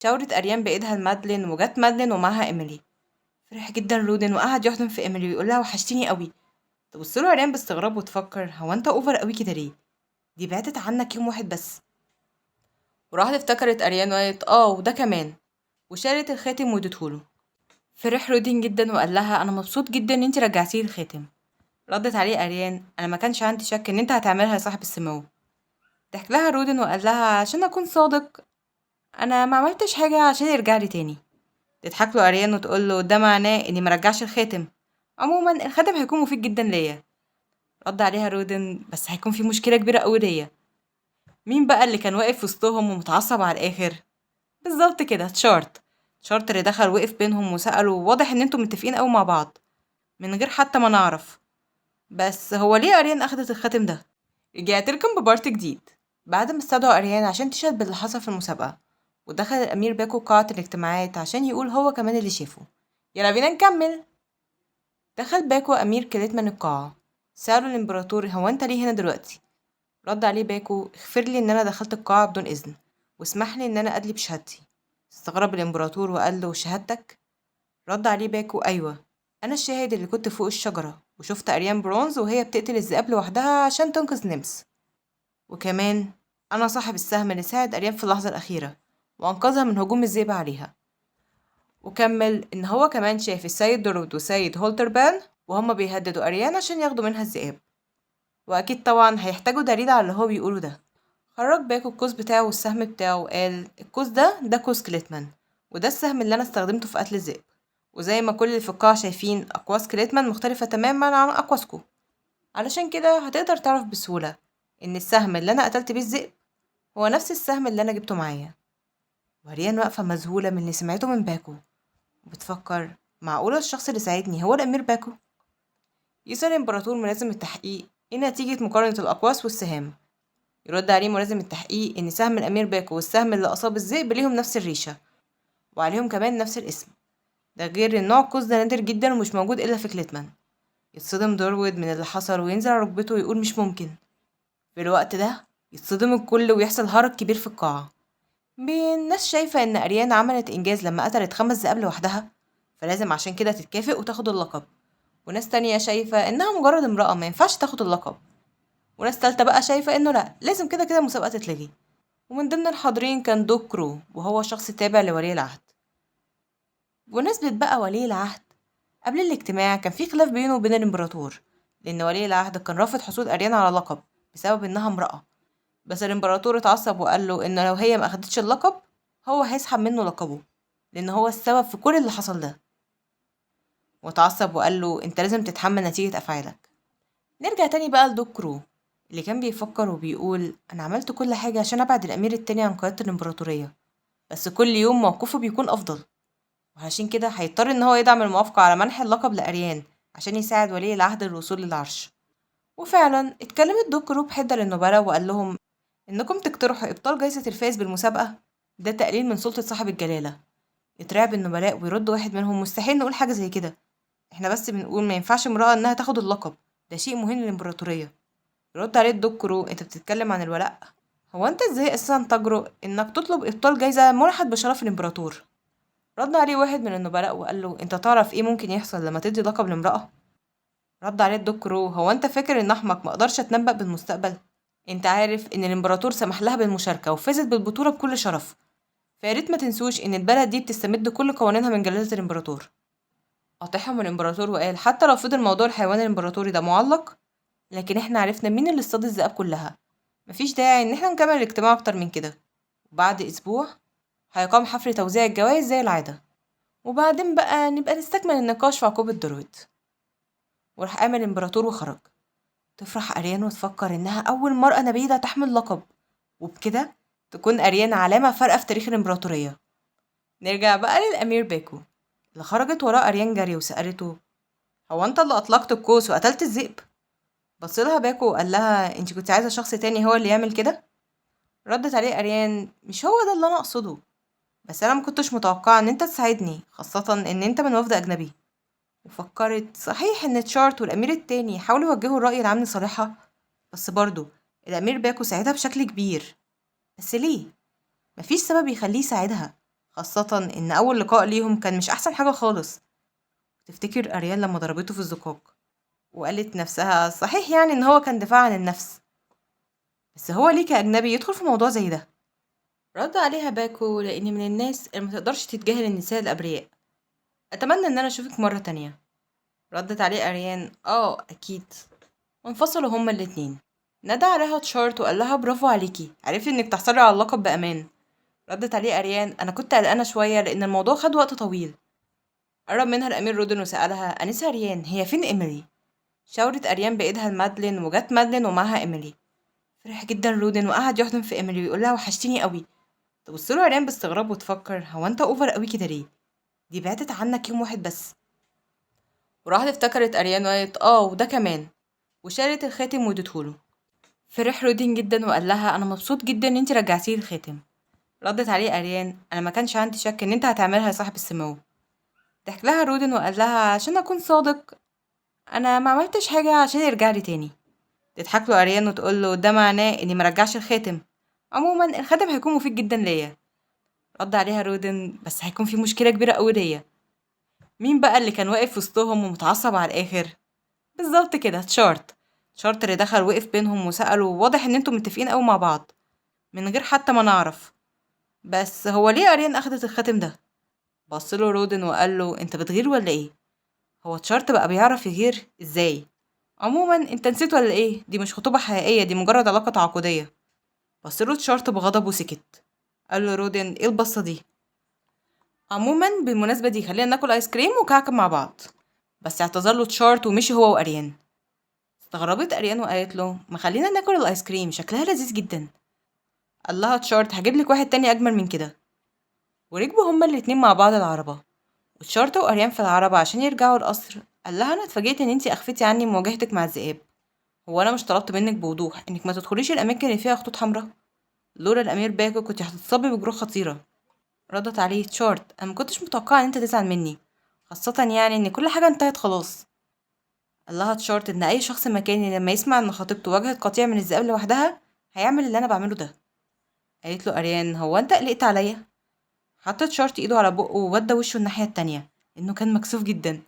شاورت أريان بإيدها لمادلين، وجت مادلين ومعاها إيميلي. فرح جدا رودن وقعد يحضن في إيميلي ويقول لها وحشتيني قوي. تبص له أريان باستغراب وتفكر هو أنت over قوي كده ليه؟ دي بعدت عنك يوم واحد بس. وراحت افتكرت أريان وقالت اه وده كمان، وشالت الخاتم واديتهوله. فرح رودين جدا وقال لها انا مبسوط جدا ان انت رجعتي لي الخاتم. ردت عليه اريان انا ما كانش عندي شك ان انت هتعملها يا صاحب السمو. ضحك لها رودن وقال لها عشان اكون صادق انا ما عملتش حاجه عشان يرجع لي تاني. تضحك له اريان وتقول له ده معناه اني ما رجعش الخاتم، عموما الخاتم هيكون مفيد جدا ليا. رد عليها رودن بس هيكون في مشكله كبيره قوي ليا. مين بقى اللي كان واقف وسطهم ومتعصب على الاخر؟ بالظبط كده تشارت. تشارت اللي دخل وقف بينهم وسأله واضح ان انتوا متفقين قوي مع بعض من غير حتى ما نعرف، بس هو ليه اريان اخدت الخاتم ده؟ رجعت لكم ب part جديد بعد ما استدعوا اريان عشان تشهد باللي حصل في المسابقه، ودخل الامير باكو قاعه الاجتماعات عشان يقول هو كمان اللي شافه. يلا بينا نكمل. دخل باكو امير كليتمان القاعه، سأله الامبراطور هو انت ليه هنا دلوقتي؟ رد عليه باكو اغفر لي ان انا دخلت القاعه بدون اذن واسمح لي ان انا ادلي بشهادتي. استغرب الامبراطور وقال له شهادتك؟ رد عليه باكو ايوه انا الشاهد اللي كنت فوق الشجره وشفت اريان برونز وهي بتقتل الذئاب لوحدها عشان تنقذ نمس، وكمان انا صاحب السهم اللي ساعد اريان في اللحظه الاخيره وانقذها من هجوم الذئب عليها. وكمل ان هو كمان شاف السيد دورود وسيد هولتربان وهما بيهددوا اريان عشان ياخدوا منها الذئاب، واكيد طبعا هيحتاجوا دليل على اللي هو بيقوله ده. خرج باكو القوس بتاعه والسهم بتاعه وقال القوس ده قوس كليتمان، وده السهم اللي انا استخدمته في قتل الذئب، وزي ما كل اللي في القاعة شايفين أقواس كليتمان مختلفة تماما عن أقواسكو، علشان كده هتقدر تعرف بسهولة إن السهم اللي أنا قتلت بيه الذئب هو نفس السهم اللي أنا جبته معايا. وأريان واقفة مذهولة من اللي سمعته من باكو وبتفكر معقولة الشخص اللي ساعدني هو الأمير باكو؟ يسأل الإمبراطور ملازم التحقيق إيه نتيجة مقارنة الأقواس والسهام؟ يرد عليه ملازم التحقيق إن سهم الأمير باكو والسهم اللي أصاب الذئب ليهم نفس الريشة وعليهم كمان نفس الاسم، ده غير إن نوع القوس ده نادر جدا ومش موجود إلا في كليتمان. يتصدم دورود من اللي حصل وينزل على ركبته ويقول مش ممكن. في الوقت ده يتصدم الكل ويحصل هرج كبير في القاعة، بين ناس شايفة إن أريان عملت إنجاز لما قتلت 5 ذئاب لوحدها فلازم عشان كده تتكافئ وتاخد اللقب، وناس تانية شايفة إنها مجرد امرأة ما ينفعش تاخد اللقب، وناس تالتة بقى شايفة إنه لأ لازم كده كده المسابقة تتلغي. ومن ضمن الحاضرين كان دوك كرو وهو شخص تابع لولي العهد. بمناسبة بقى ولي العهد، قبل الاجتماع كان في خلاف بينه وبين الإمبراطور، لأن ولي العهد كان رافض حصول أريان على لقب بسبب إنها امرأة، بس الإمبراطور اتعصب وقال له إن لو هي ما أخدتش اللقب هو هيسحب منه لقبه لأن هو السبب في كل اللي حصل ده. واتعصب وقال له أنت لازم تتحمل نتيجة أفعالك. نرجع تاني بقى لدوك كرو اللي كان بيفكر وبيقول أنا عملت كل حاجة عشان أبعد الأمير التاني عن قيادة الإمبراطورية، بس كل يوم موقفه بيكون أفضل، وعشان كده هيضطر إن هو يدعم الموافقة على منح اللقب لأريان عشان يساعد ولي العهد للوصول للعرش. وفعلا اتكلمت دوك كرو بحدة للنبلاء وقال لهم إنكم تقترحوا إبطال جايزة الفائز بالمسابقة ده تقليل من سلطة صاحب الجلالة. يترعب النبلاء ويرد واحد منهم مستحيل نقول حاجة زي كده، احنا بس بنقول ما ينفعش امرأة إنها تاخد اللقب، ده شيء مهم للإمبراطورية. يرد عليه الدوك كرو انت بتتكلم عن الولاء؟ هو انت ازاي اساسا تجرؤ انك تطلب ابطال جايزة منحت بشرف الامبراطور؟ رد عليه واحد من النبلاء وقال له انت تعرف ايه ممكن يحصل لما تدي لقب لامرأة؟ رد عليه الدوك كرو هو انت فاكر ان احمق ما اقدرش اتنبأ بالمستقبل؟ انت عارف ان الامبراطور سمح لها بالمشاركة وفازت بالبطولة بكل شرف، فياريت ما تنسوش ان البلد دي بتستمد كل قوانينها من جلالة الامبراطور. قاطعهم الامبراطور وقال حتى لو فضل موضوع الحيوان الامبراطوري ده معلق، لكن احنا عرفنا مين اللي اصطاد الذئاب كلها، مفيش داعي ان احنا نكمل الاجتماع اكتر من كده. وبعد اسبوع هيقام حفل توزيع الجوائز زي العادة، وبعدين بقى نبقى نستكمل النقاش في عقوبة درويد. وراح قام الامبراطور وخرج. تفرح أريان وتفكر إنها أول مرأة نبيلة تحمل لقب، وبكده تكون أريان علامة فارقة في تاريخ الإمبراطورية. نرجع بقى للأمير باكو اللي خرجت وراه أريان جري وسألته هو أنت اللي أطلقت القوس وقتلت الذئب؟ بصلها باكو وقال لها أنت كنت عايزة شخص تاني هو اللي يعمل كده؟ ردت عليه أريان مش هو ده اللي أنا أقصده، بس أنا مكنتش متوقعة إن أنت تساعدني، خاصة إن أنت من وفد أجنبي. وفكرت صحيح إن تشارت والأمير التاني حاولوا يوجهوا الرأي العام لصالحها، بس برضه الأمير باكو ساعدها بشكل كبير، بس ليه؟ مفيش سبب يخليه يساعدها. خاصة إن أول لقاء ليهم كان مش أحسن حاجة خالص. تفتكر أريان لما ضربته في الزقاق وقالت نفسها صحيح يعني إن هو كان دفاع عن النفس، بس هو ليه كأجنبي يدخل في موضوع زي ده؟ رد عليها باكو لأني من الناس اللي متقدرش تتجاهل النساء الأبرياء، أتمنى إن أنا أشوفك مرة تانية. ردت عليه أريان آه أكيد، وانفصلوا هما الاتنين. نادى عليها تشارت وقال لها برافو عليكي، عرفتي إنك تحصلي على اللقب بأمان. ردت عليه أريان أنا كنت قلقانة شوية لأن الموضوع خد وقت طويل. قرب منها الأمير رودن وسألها أنسة أريان هي فين إيميلي؟ شاورت أريان بإيدها لمادلين وجت مادلين ومعها إيميلي. فرح جدا رودن وقعد يحضن في إيميلي ويقول لها وحشتيني قوي. تبص له أريان باستغراب وتفكر هو أنت over قوي كده ليه؟ دي بعدت عنك يوم واحد بس. وراحت افتكرت أريان وقالت آه وده كمان، وشالت الخاتم واديتهوله. فرح رودين جدا وقال لها أنا مبسوط جدا إن أنت رجعتيه الخاتم. ردت عليه أريان أنا ما كانش عندي شك إن أنت هتعملها يا صاحب السمو. ضحك لها رودن وقال لها عشان أكون صادق أنا ما عملتش حاجة عشان يرجع لي تاني. تضحك له أريان وتقول له ده معناه إني ما رجعش الخاتم، عموما الخاتم هيكون مفيد جدا ليا. رد عليها رودن بس هيكون في مشكلة كبيرة قوي ليا. مين بقى اللي كان واقف وسطهم ومتعصب على الآخر؟ بالظبط كده تشارت. تشارت اللي دخل وقف بينهم وسأله واضح إن انتوا متفقين قوي مع بعض من غير حتى ما نعرف، بس هو ليه أريان أخدت الخاتم ده؟ بص له رودن وقال له انت بتغير ولا ايه؟ هو تشارت بقى بيعرف يغير ازاي؟ عموما انت نسيت ولا ايه؟ دي مش خطوبة حقيقية، دي مجرد علاقة تعاقدية. بص له تشارت بغضب وسكت. قال له رودن ايه البصة دي؟ عموما بالمناسبة دي خلينا ناكل ايس كريم وكعك مع بعض. بس اعتذر له تشارت ومشي هو وأريان. استغربت أريان وقالت له ما خلينا ناكل الايس كريم شكلها لذيذ جدا. قال لها تشارت هجيب لك واحد تاني اجمل من كده. وركبوا هما الاتنين مع بعض العربة، وتشارت وأريان في العربة عشان يرجعوا القصر. قال لها انا اتفاجئت ان انتي اخفتي عني مواجهتك مع الذئاب، هو انا مش طلبت منك بوضوح انك ما تدخليش الاماكن اللي فيها خطوط حمراء؟ لولا الامير باكو كنت هتتصابي بجروح خطيرة. ردت عليه تشارت انا ما كنتش متوقعه ان انت تزعل مني، خاصة يعني ان كل حاجة انتهت خلاص. قال لها تشارت ان اي شخص مكاني لما يسمع ان خطيبته واجهت قطيع من الذئاب لوحدها هيعمل اللي انا بعمله ده. قالت له أريان هو انت قلقت عليا؟ حط تشارت ايده على بقه وودى وشه الناحية التانية انه كان مكسوف جدا،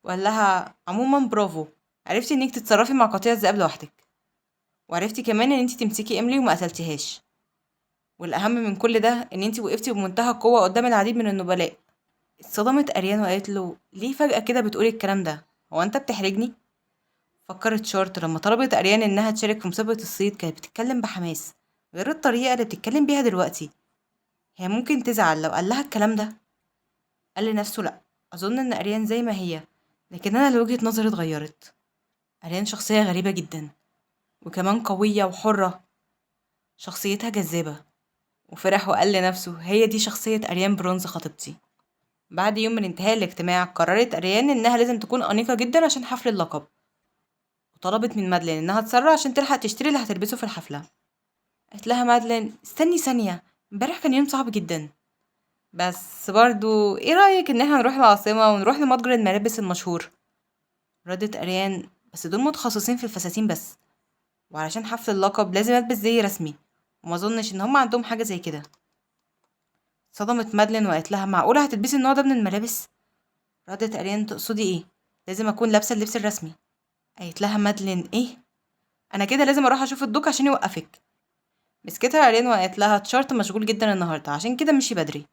وقال لها عموما برافو، عرفتي انك تتصرفي مع قطيع الذئاب لوحدك، وعرفتي كمان ان انت تمسكي إيميلي وما قتلتيهاش، والاهم من كل ده ان انت وقفتي بمنتهى القوة قدام العديد من النبلاء. اتصدمت أريان وقالت له ليه فجأة كده بتقولي الكلام ده؟ هو انت بتحرجني؟ فكرت شارت لما طلبت أريان انها تشارك في مسابقة الصيد كانت بتتكلم بحماس غير الطريقة اللي بتتكلم بيها دلوقتي، هي ممكن تزعل لو قال لها الكلام ده. قال لنفسه لا اظن ان أريان زي ما هي، لكن انا لوجهة نظري اتغيرت. أريان شخصية غريبة جدا وكمان قوية وحرة، شخصيتها جذابة. وفرح وقال لنفسه هي دي شخصية أريان برونز خطيبتي. بعد يوم من انتهاء الاجتماع قررت أريان انها لازم تكون أنيقة جدا عشان حفل اللقب، وطلبت من مادلين انها تسرع عشان تلحق تشتري اللي هتلبسه في الحفلة. قالت لها مادلين استني ثانية، امبارح كان يوم صعب جدا، بس برضو ايه رأيك ان احنا نروح العاصمة ونروح لمتجر الملابس المشهور؟ ردت أريان بس دول متخصصين في الفساتين بس، وعلشان حفل اللقب لازم البس زي رسمي، وما اظنش ان هم عندهم حاجة زي كده. صدمت مادلين وقالت لها معقولة هتلبسي النوع ده من الملابس؟ ردت أريان تقصدي ايه؟ لازم اكون لابسة اللبس الرسمي. قالت لها مادلين ايه؟ انا كده لازم اروح اشوف الدوق عشان يوقفك. مسكتها أريان وقالت لها تشارت مشغول جدا النهارده عشان كده مشي بدري.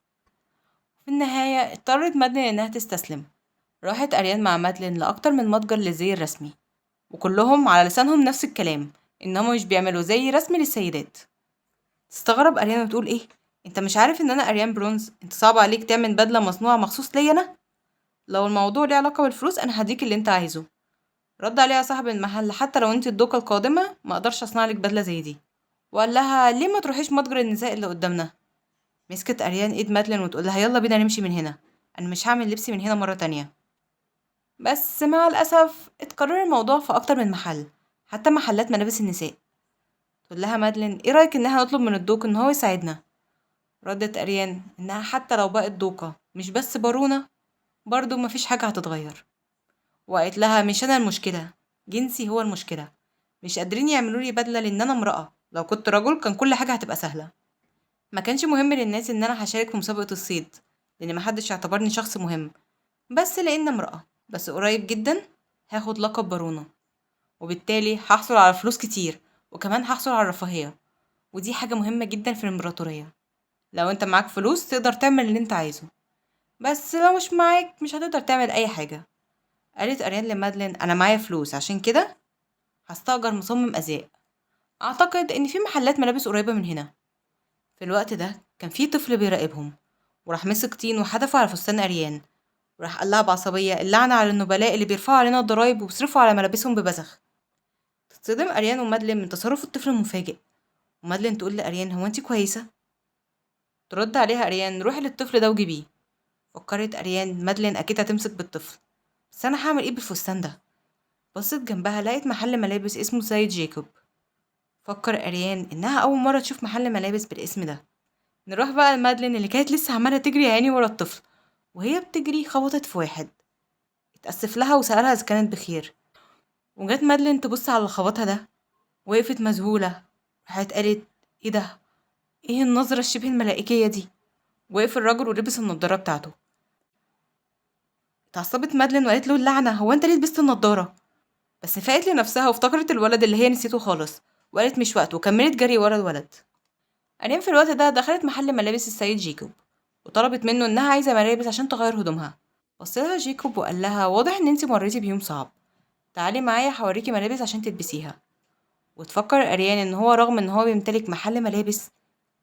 في النهاية اضطرت مادلين انها تستسلم. راحت أريان مع مادلين لأكتر من متجر للزي الرسمي، وكلهم على لسانهم نفس الكلام ان هم مش بيعملوا زي رسمي للسيدات. تستغرب أريان وتقول ايه؟ انت مش عارف ان انا أريان برونز؟ انت صعب عليك تعمل بدلة مصنوعة مخصوص ليا انا؟ لو الموضوع ليه علاقة بالفلوس انا هديك اللي انت عايزه. رد عليها صاحب المحل حتى لو انت الدوقة القادمة ما اقدرش اصنع لك بدلة زي دي. وقال لها ليه ما تروحيش متجر النساء اللي قدامنا؟ مسكت أريان ايد مادلين وتقول لها يلا بينا نمشي من هنا، انا مش هعمل لبسي من هنا مرة تانية. بس مع الأسف اتكرر الموضوع في أكتر من محل، حتى محلات ملابس النساء. تقول لها مادلين ايه رأيك ان احنا نطلب من الدوق ان هو يساعدنا؟ ردت أريان انها حتى لو بقت دوقة مش بس بارونة برضو مفيش حاجة هتتغير. وقالت لها مش انا المشكلة، جنسي هو المشكلة، مش قادرين يعملوا لي بدلة لان انا امرأة، لو كنت رجل كان كل حاجة هتبقى سهلة. ما كانش مهم للناس إن أنا هشارك في مسابقة الصيد، لأن محدش اعتبرني شخص مهم بس لأن امرأة، بس قريب جدا هاخد لقب بارونة، وبالتالي هحصل على فلوس كتير، وكمان هحصل على الرفاهية، ودي حاجة مهمة جدا في الإمبراطورية. لو انت معاك فلوس تقدر تعمل اللي انت عايزه، بس لو مش معاك مش هتقدر تعمل أي حاجة. قالت أريان لمادلين أنا معايا فلوس، عشان كده هستأجر مصمم أزياء، أعتقد إن في محلات ملابس قريبة من هنا. في الوقت ده كان في طفل بيراقبهم، وراح مسك طين وحدفه على فستان أريان، وراح قال لها بعصبية اللعنة على النبلاء اللي بيرفعوا علينا الضرايب وبيصرفوا على ملابسهم ببذخ. تتصدم أريان ومادلين من تصرف الطفل المفاجئ، ومادلين تقول لأريان هو انتي كويسة؟ ترد عليها أريان روحي للطفل ده وجيبيه. فكرت أريان مادلين أكيد هتمسك بالطفل، بس أنا هعمل إيه بالفستان ده؟ بصت جنبها لقت محل ملابس اسمه سيد جيكوب. فكر أريان إنها أول مرة تشوف محل ملابس بالاسم ده. نروح بقى لمادلين اللي كانت لسه عمالة تجري يا عيني ورا الطفل، وهي بتجري خبطت في واحد، اتأسف لها وسألها إذا كانت بخير. وجت مادلين تبص على اللي خبطها ده، وقفت مذهولة، راحت قالت ايه ده؟ ايه النظرة الشبه الملائكية دي؟ وقف الرجل ولبس النضارة بتاعته. اتعصبت مادلين وقالت له اللعنة، هو انت ليه لبست النضارة؟ بس فاقت لنفسها وافتكرت الولد اللي هي نسيته خالص، وقالت مش وقته، وكملت جري ورا الولد. أريان في الوقت ده دخلت محل ملابس السيد جيكوب، وطلبت منه انها عايزة ملابس عشان تغير هدومها. بص لها جيكوب وقال لها واضح ان انتي مريتي بيوم صعب، تعالي معايا هوريكي ملابس عشان تلبسيها. وتفكر أريان ان هو رغم ان هو بيمتلك محل ملابس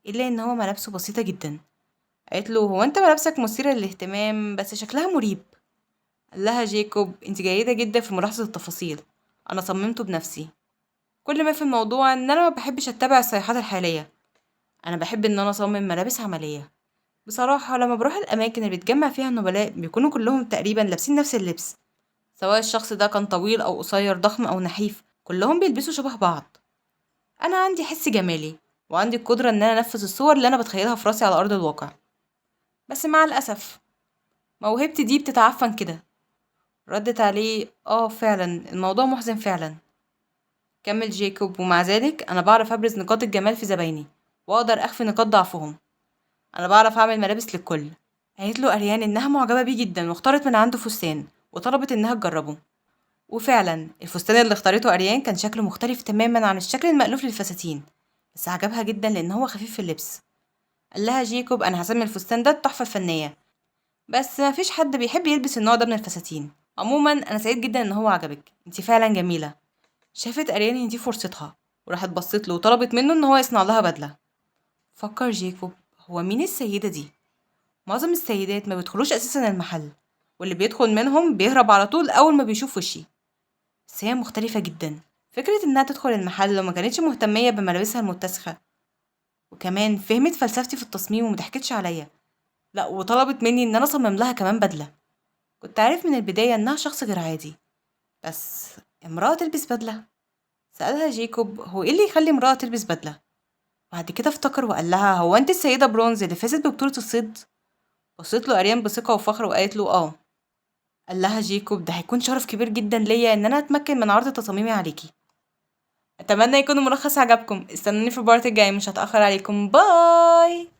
الا ان هو ملابسه بسيطة جدا. قالت له هو انت ملابسك مثيرة للاهتمام بس شكلها مريب. قال لها جيكوب انت جيدة جدا في ملاحظة التفاصيل، انا صممته بنفسي. كل ما في الموضوع ان انا ما بحبش اتبع الصيحات الحالية، انا بحب ان انا اصمم ملابس عملية. بصراحة لما بروح الاماكن اللي بيتجمع فيها النبلاء بيكونوا كلهم تقريبا لابسين نفس اللبس، سواء الشخص ده كان طويل او قصير، ضخم او نحيف، كلهم بيلبسوا شبه بعض. انا عندي حس جمالي وعندي القدرة ان انا انفذ الصور اللي انا بتخيلها في راسي على ارض الواقع، بس مع الاسف موهبتي دي بتتعفن كده. ردت عليه اه فعلا الموضوع محزن فعلا. كمل جيكوب ومع ذلك انا بعرف ابرز نقاط الجمال في زبايني واقدر اخفي نقاط ضعفهم، انا بعرف اعمل ملابس للكل. قالت له اريان انها معجبه بيه جدا واختارت من عنده فستان وطلبت انها تجربه، وفعلا الفستان اللي اختارته اريان كان شكله مختلف تماما عن الشكل المألوف للفساتين، بس عجبها جدا لان هو خفيف في اللبس. قال لها جيكوب انا هسمي الفستان ده التحفه الفنيه، بس مفيش حد بيحب يلبس النوع ده من الفساتين. عموما انا سعيد جدا ان هو عجبك، انت فعلا جميله. شافت اريان ان دي فرصتها وراحت بصت له وطلبت منه ان هو يصنع لها بدله. فكر جيكوب هو مين السيده دي؟ معظم السيدات ما بيدخلوش اساسا المحل، واللي بيدخل منهم بيهرب على طول اول ما بيشوف وشي، بس هي مختلفه جدا. فكره انها تدخل المحل وما كانتش مهتميه بملابسها المتسخه، وكمان فهمت فلسفتي في التصميم ومضحكتش عليا، لا وطلبت مني ان انا اصمم لها كمان بدله. كنت عارف من البدايه انها شخص غير عادي، بس امراه تلبس بدله؟ سألها جيكوب هو ايه اللي يخلي امرأة تلبس بدلة؟ بعد كده افتكر وقال لها هو انت السيدة برونز اللي فازت ببطولة الصيد؟ بصيت له أريان بثقة وفخر وقالت له اه. قال لها جيكوب ده هيكون شرف كبير جدا ليا ان انا اتمكن من عرض تصاميمي عليكي. اتمنى يكون الملخص عجبكم، استنوني في ال part الجاي، مش هتأخر عليكم. bye.